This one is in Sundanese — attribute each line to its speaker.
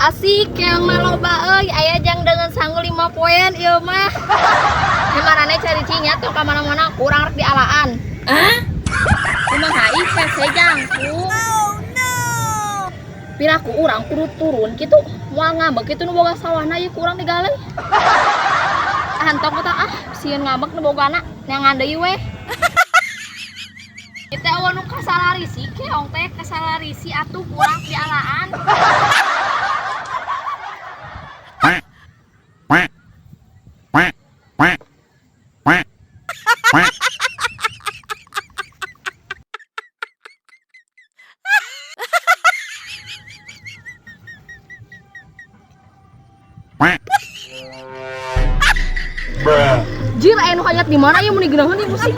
Speaker 1: Asik keong mah loba euy, aya jang dengan sangu 5 poin ieu mah. Marane cari cinya tuh ka mana-mana kurang rek dialaan. Hah? Kumaha ih hese jangkung.
Speaker 2: Oh no.
Speaker 1: Piraku urang kudu turun kitu, moal ngambek kitu nu boga sawahna ieu kurang digaleh. Entong tah ah, sieun ngambek nu bogana, neangan deui weh. Kita eueuh nu kasalarisi keong teh kasalarisi atuh kurang dialaan.
Speaker 3: Quack, quack, quack, quack, quack, quack. Quack. Bruh.
Speaker 1: Jir aya nu hayat di mana ieu mun digeunaheun ieu musik.